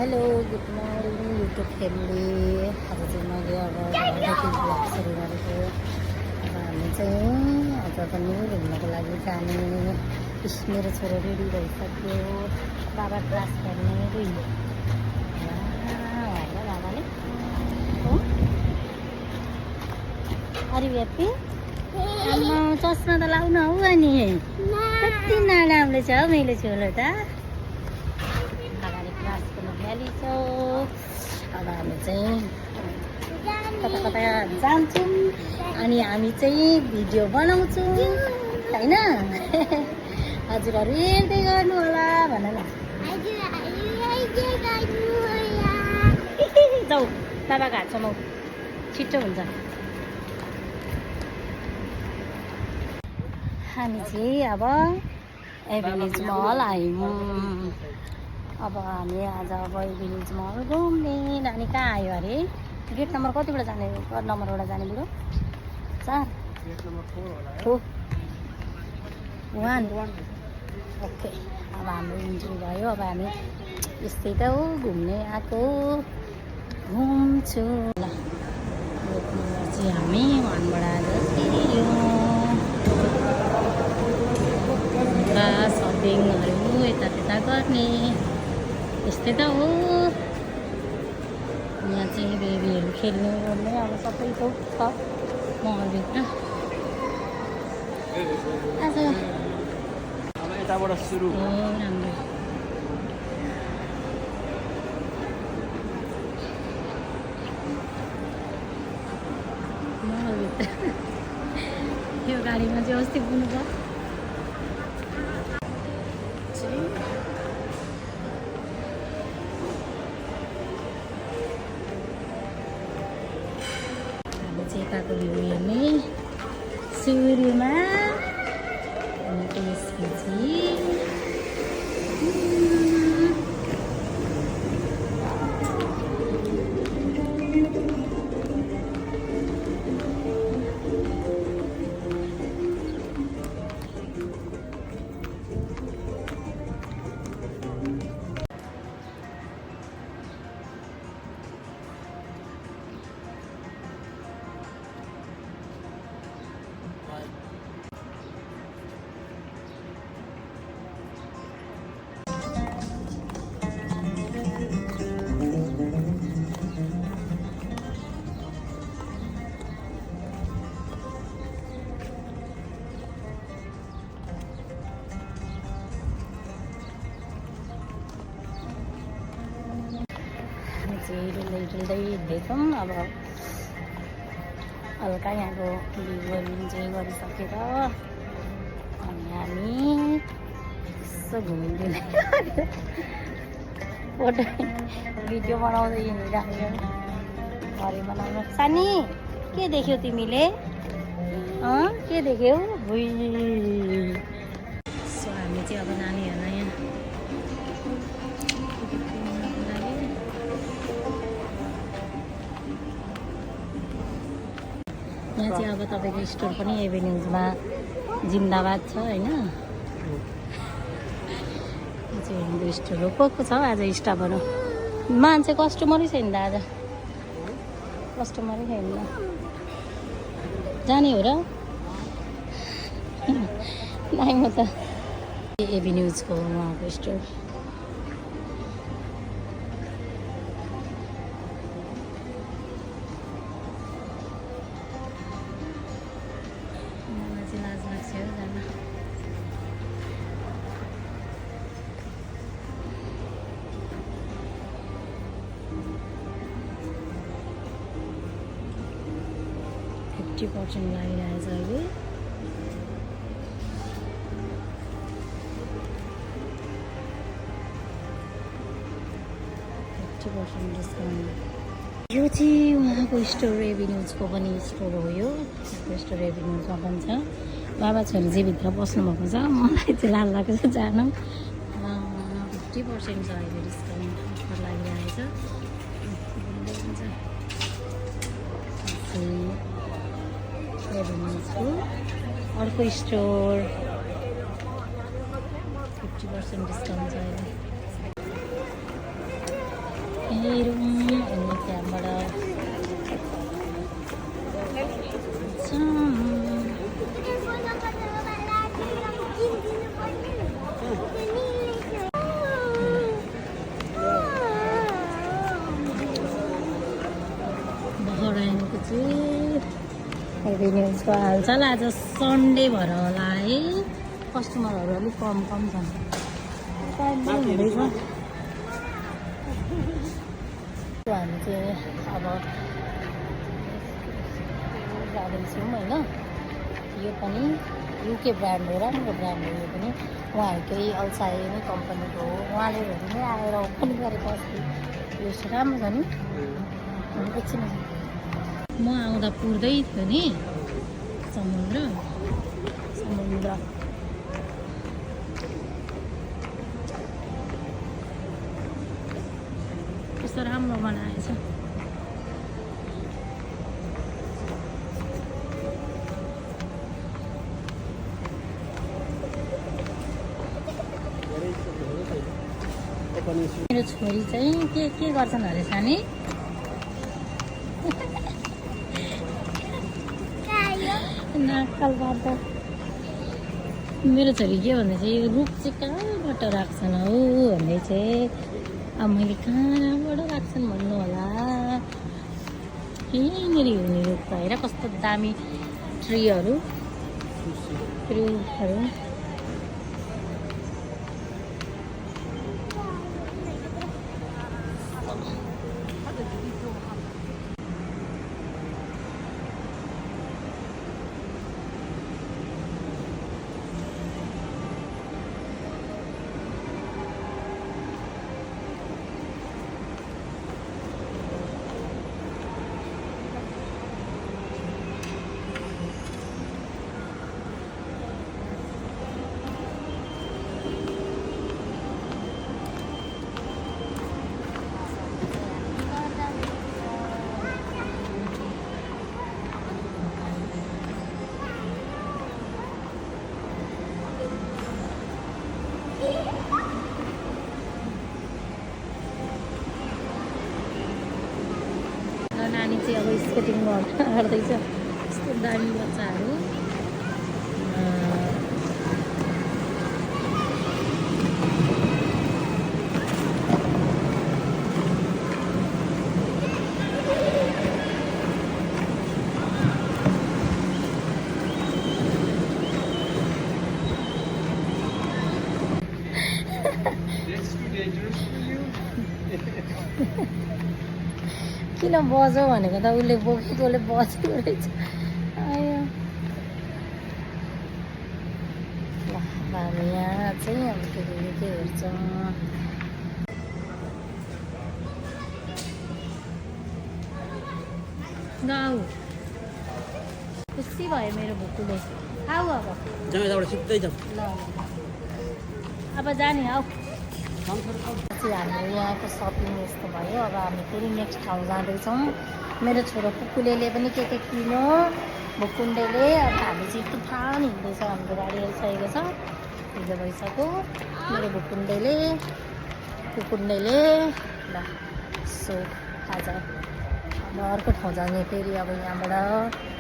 Hello good morning YouTube family. आज चाहिँ मैले अब घरदेखि भ्लग सुरु गरेको। अब हामी चाहिँ आज पनि घुम्नको लागि जाने। मेरो छोरो रेडी भइसक्यो, बाबा क्लास गर्ने होइन बाबाले हो। अरे हेप्पी आमा चस्मा त लाउन हौ अनि कति नराम्रो छ हौ मेरो छोरो त। अब हामी चाहिँ कता कता जान्छौँ अनि हामी चाहिँ भिडियो बनाउँछौँ होइन। हजुरहरू हेर्दै गर्नु होला भन न। जाऊ बाबाको हातसम्म छिट्टो हुन्छ। हामी चाहिँ अब एभिलेज मल आयौँ। अब हामी आज अब भिलेज मल घुम्ने। नानी कहाँ आयो अरे? गेट नम्बर कतिबाट जाने? नम्बरबाट जाने बुढो 4 1 ओके। अब हाम्रो इन्ट्री भयो। अब हामी यस्तै त हो घुम्ने आएको। घुम्छु ल। गेट नम्बर चाहिँ हामी 1बाट जतियो सपिङहरू यतात्यता गर्ने यस्तै त हो। यहाँ चाहिँ बेबीहरू खेल्ने गर्ने अब सबै थोक छ मलभित्र। आज यताबाट सुरु राम्रो मलभित्र। यो गाडीमा चाहिँ अस्ति पुग्नु भयो। यताको भ्यू हेर्ने सुरुमा अनि त्यसपछि डुल्दै हिँड्दैछौँ। अब हल्का यहाँको भ्यूहरू इन्जोय गरिसकेर अनि हामी यसो घुमिदिने फोटो भिडियो बनाउँदै हिँडिराख्यो। घरै बनाउनु। सानी के देख्यौ तिमीले? के देख्यौ? भुइ। सो हामी चाहिँ अब नानीहरूलाई यहाँ चाहिँ अब तपाईँको स्टोर पनि एभेन्यूजमा जिन्दाबाद छ होइन। यो चाहिँ हिन्दू स्टोर हो। को छ आज स्टाफहरू? मान्छे कस्टमरै छैन त आज। कस्टमरै छैन जाने हो र? नाइ म त एभेन्यूजको उहाँको स्टोर। लाज लाग्छ हो जान। $50% लागिरहेछ अहिले। डिस्काउन्ट। यो चाहिँ उहाँको स्टोर एभिन्यूजको पनि स्टोर हो। यो स्टोर एभिन्यूजमा पनि छ। बाबा छोरी चाहिँ भित्र बस्नुभएको छ। मलाई चाहिँ लाल लागेको छ जान। 50% छ अहिले डिस्काउन्ट अफर लागिरहेछ। एभिन्यूजको अर्को स्टोर 50% डिस्काउन्ट छ अहिले। हेरौँ अनि त्यहाँबाट बहराइनको चाहिँ रिभ्युजको हालचाल आज सन्डे भएर होला है कस्टमरहरू अलिक कम छन् टाइम पनि हुँदैछ हामी चाहिँ अब जाँदैछौँ होइन यो पनि युके ब्रान्ड हो राम्रो ब्रान्ड हो यो पनि उहाँहरूकै अल्साई नै कम्पनीको हो उहाँले नै आएर ओपन गरेको अस्ति यो चाहिँ राम्रो छ नि एकछिन म आउँदा पुर्दै थियो नि समुद्र कस्तो राम्रो बनाएछ मेरो छोरी चाहिँ के गर्छन् अरे सानी नक्कलबाट मेरो छोरी के भन्दैछ यो रुख चाहिँ कहाँबाट राख्छन् हौ भन्दै चाहिँ अब मैले कहाँबाट राख्छन् भन्नु होला यहीँनिर हुने रुख त हेर कस्तो दामी ट्रीहरू रुखहरू नानी चाहिँ अब स्केटिङ गर्दैछ यस्तो दामी बच्चाहरू किन बज्यो भनेको त उसले बोकेकोले बजेको रहेछ हामी यहाँ चाहिँ अब के हेर्छौँ गाउँ खुसी भयो मेरो भुकुले आऊ अब सिक्दै जाऊ ल अब जाने आऊ हाम्रो यहाँको सपिङ यस्तो भयो अब हामी फेरि नेक्स्ट ठाउँ जाँदैछौँ मेरो छोरो कुकुलेले पनि के किन्यो भुकुन्डेले अब हामी चाहिँ तुफान हिँड्दैछ हाम्रो गाडी आइसकेको छ हिजो भइसक्यो मेरो कुकुन्डेले ल सो आज अब अर्को ठाउँ जाने फेरि अब यहाँबाट